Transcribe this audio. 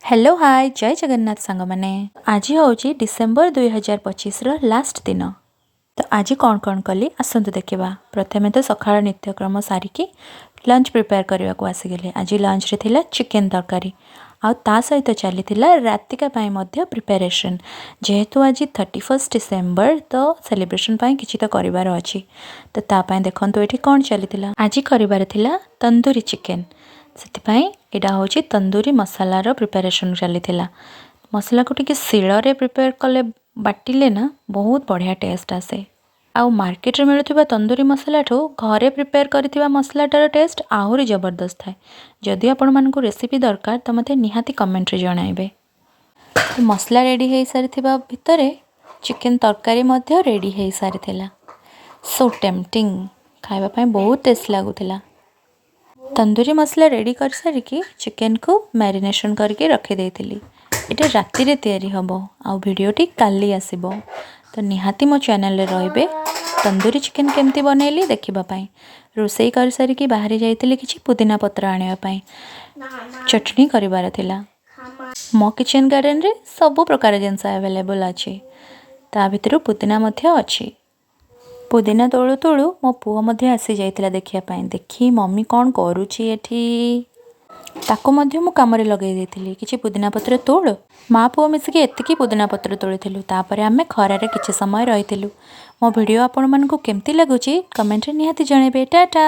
Hello, ହାଏ, ଜୟ ଜଗନ୍ନାଥ ସାଙ୍ଗମାନେ। ଆଜି ହେଉଛି ଡିସେମ୍ବର 2025ର ଲାଷ୍ଟ ଦିନ। ତ ଆଜି କ'ଣ କ'ଣ କଲି, ଆସନ୍ତୁ ଦେଖିବା। ପ୍ରଥମେ ତ ସକାଳ ନିତ୍ୟକ୍ରମ ସାରିକି ଲଞ୍ଚ ପ୍ରିପେୟାର କରିବାକୁ ଆସିଗଲି। ଆଜି ଲଞ୍ଚରେ ଥିଲା ଚିକେନ୍ ତରକାରୀ ଆଉ ତା ସହିତ ଚାଲିଥିଲା ରାତିକା ପାଇଁ ମଧ୍ୟ ପ୍ରିପାରେସନ୍। ଯେହେତୁ ଆଜି 31 ଡିସେମ୍ବର, ତ ସେଲିବ୍ରେସନ୍ ପାଇଁ କିଛି ତ କରିବାର ଅଛି। ତ ତା ପାଇଁ ଦେଖନ୍ତୁ ଏଠି କ'ଣ ଚାଲିଥିଲା। ଆଜି କରିବାର ଥିଲା ତନ୍ଦୁରୀ ଚିକେନ୍। ସେଥିପାଇଁ ଏଇଟା ହେଉଛି ତନ୍ଦୁରୀ ମସଲାର ପ୍ରିପାରେସନ୍ ଚାଲିଥିଲା। ମସଲାକୁ ଟିକେ ଶିଳରେ ପ୍ରିପେୟାର କଲେ, ବାଟିଲେ ନା ବହୁତ ବଢ଼ିଆ ଟେଷ୍ଟ ଆସେ। ଆଉ ମାର୍କେଟରେ ମିଳୁଥିବା ତନ୍ଦୁରୀ ମସଲାଠୁ ଘରେ ପ୍ରିପେୟାର କରିଥିବା ମସଲାଟାର ଟେଷ୍ଟ ଆହୁରି ଜବରଦସ୍ତ ଥାଏ। ଯଦି ଆପଣମାନଙ୍କୁ ରେସିପି ଦରକାର, ତ ମୋତେ ନିହାତି କମେଣ୍ଟରେ ଜଣାଇବେ। ମସଲା ରେଡ଼ି ହେଇସାରିଥିବା ଭିତରେ ଚିକେନ୍ ତରକାରୀ ମଧ୍ୟ ରେଡ଼ି ହେଇସାରିଥିଲା। ସୋ ଟେମ୍ପଟିଂ, ଖାଇବା ପାଇଁ ବହୁତ ଟେଷ୍ଟ ଲାଗୁଥିଲା। ତନ୍ଦୁରୀ ମସଲା ରେଡ଼ି କରିସାରିକି ଚିକେନକୁ ମ୍ୟାରିନେସନ୍ କରିକି ରଖିଦେଇଥିଲି। ଏଇଟା ରାତିରେ ତିଆରି ହେବ ଆଉ ଭିଡ଼ିଓଟି କାଲି ଆସିବ। ତ ନିହାତି ମୋ ଚ୍ୟାନେଲରେ ରହିବେ ତନ୍ଦୁରୀ ଚିକେନ୍ କେମିତି ବନେଇଲି ଦେଖିବା ପାଇଁ। ରୋଷେଇ କରିସାରିକି ବାହାରି ଯାଇଥିଲି କିଛି ପୁଦିନା ପତ୍ର ଆଣିବା ପାଇଁ, ଚଟଣି କରିବାର ଥିଲା। ମୋ କିଚେନ୍ ଗାର୍ଡ଼େନରେ ସବୁ ପ୍ରକାର ଜିନିଷ ଆଭେଲେବୁଲ୍ ଅଛି, ତା ଭିତରୁ ପୁଦିନା ମଧ୍ୟ ଅଛି। ପୁଦିନା ତୋଳୁ ତୋଳୁ ମୋ ପୁଅ ମଧ୍ୟ ଆସିଯାଇଥିଲା ଦେଖିବା ପାଇଁ, ଦେଖି ମମି କ'ଣ କରୁଛି ଏଠି। ତାକୁ ମଧ୍ୟ ମୁଁ କାମରେ ଲଗାଇ ଦେଇଥିଲି, କିଛି ପୁଦିନା ପତ୍ର ତୋଳ। ମା ପୁଅ ମିଶିକି ଏତିକି ପୁଦିନା ପତ୍ର ତୋଳିଥିଲୁ। ତାପରେ ଆମେ ଖରାରେ କିଛି ସମୟ ରହିଥିଲୁ। ମୋ ଭିଡ଼ିଓ ଆପଣମାନଙ୍କୁ କେମିତି ଲାଗୁଛି, କମେଣ୍ଟରେ ନିହାତି ଜଣାଇବେ। ଟାଟା।